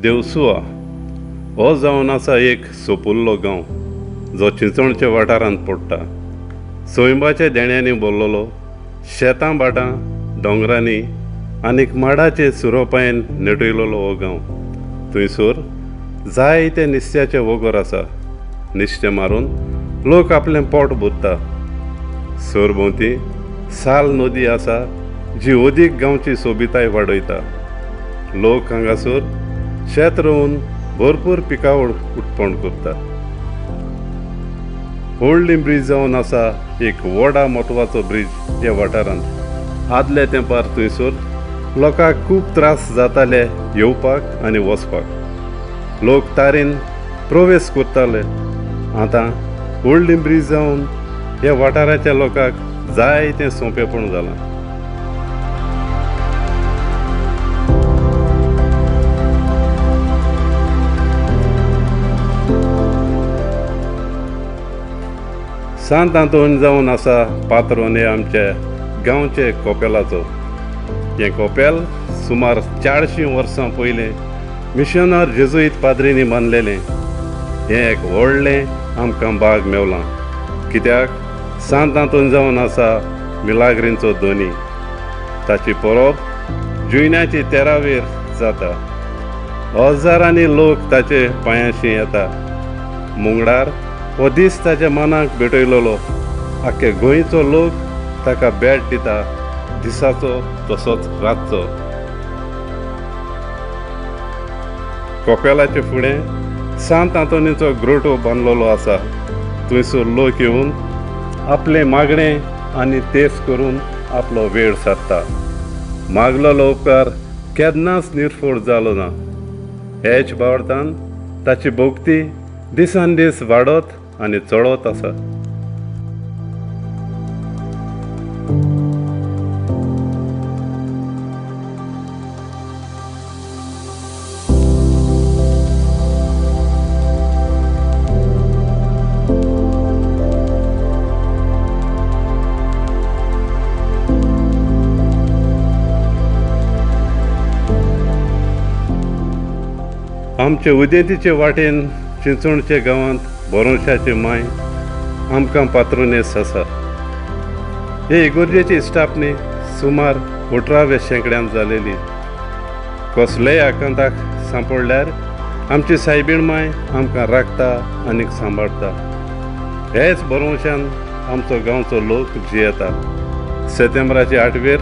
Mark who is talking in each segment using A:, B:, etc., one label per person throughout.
A: देवसुआ हो जावन आसा एक सोपुल्लो गांव जो चिंचोणच्या वाठारांत पडटा. सैमाच्या देण्यांनी भरलेलो, शेतां भाटां दोंगरांनी आनीक माडाचे सुरोपायेन नेटयलेलो हो गांव. थंयसर जायते नुस्त्याचे वोगोर आसा. नुस्तें मारून लोक आपलें पोट भरता. सरभोंवती साल नदी आसा जी अदीक गांवची सोबिताय वाडयता. लोक हांगासर शेत रोवन भरपूर पिकावळ उत्पन्न करता. व्हडली ब्रीज जावन आसा एक व्हडा म्हत्वाचो ब्रीज ह्या वाठारांत. आदल्या तेंपार थंयसर लोकांक खूब त्रास जाताले येवपाक आनी वचपाक. लोक तारेन प्रवेश करताले. आतां व्हडली ब्रीज जावन ह्या वाठाराच्या लोकांक जायतें सोंपेपण जालां. सांत आंतोन जावन आसा पात्रोन हे आमच्या गांवचे कोपेलाचो. हें कोपेल सुमार 400 वर्सां पयलें मिशनर जेजुईत पाद्रींनी बांदलेलें. हें एक व्हडलें आमकां बाग मेवलां, कित्याक सांत आंतोन जावन आसा मिलाग्रींचो धनी. ताची परब जुयन्याची 13वेर जाता. हजारांनी लोक ताचे पांयांशी येता. मुंगडार हो दीस ताच्या मनाक भेटयलेलो. आख्खे गोंयचो लोक ताका भेट दिता, दिसाचो तसोच रातचो. कोपेलाचे फुडें सांत आंतोनीचो ग्रोटो बांदलेलो आसा. थंयसर लोक येवन आपलें मागणें आनी तेर्स करून आपलो वेळ सारता. मागलेलो उपकार केन्नाच निर्फोड जालो ना. हेच भावार्थान ताची भक्ती दिसान दीस वाडत आनी चडत आसा. आमचे उदेंतीचे वाटेन चिंचोणच्या गांवांत भरोशाचे माय आमकां पात्रोनेस आसा. हे इगोर्जेची स्थापने सुमार 18व्या शेंकड्यांत जालेली. कसलेय आकांताक सांपडल्यार आमची सायबीण माय आमकां राखता आनी सांबाळटा. हेच भरोशान आमचो गांवचो लोक जियेता. सेतेंब्राचे 8वेर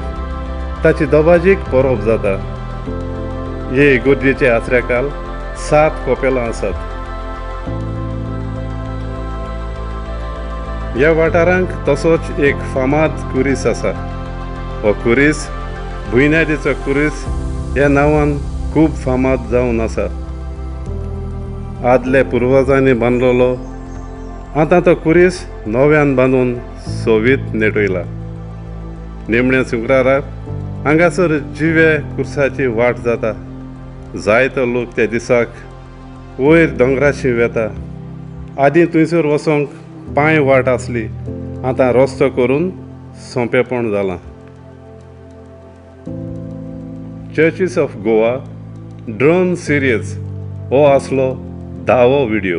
A: ताची दबाजीक परब जाता. हे इगोर्जेचे आसऱ्याकाल 7 कोपेलां आसात. ह्या वाठारांक तसोच एक फामाद कुरीस आसा. हो कुरीस भुंयनादीचो कुरीस ह्या नांवान खूब फामाद जावन आसा. आदले पुर्वजांनी बांदलेलो आतां तो कुरीस नव्यान बांदून सोबीत नेटयला. निमण्या शुक्राराक हांगासर जिवे कुर्साची वाट जाता. जायतो लोक त्या दिसाक वयर दोंगराशी वेता. आदीं थंयसर वचोंक पांय वाट आसली, आतां रस्तो करून सोंपेपण जालां. Churches of Goa drone series हो आसलो 10वो व्हिडियो.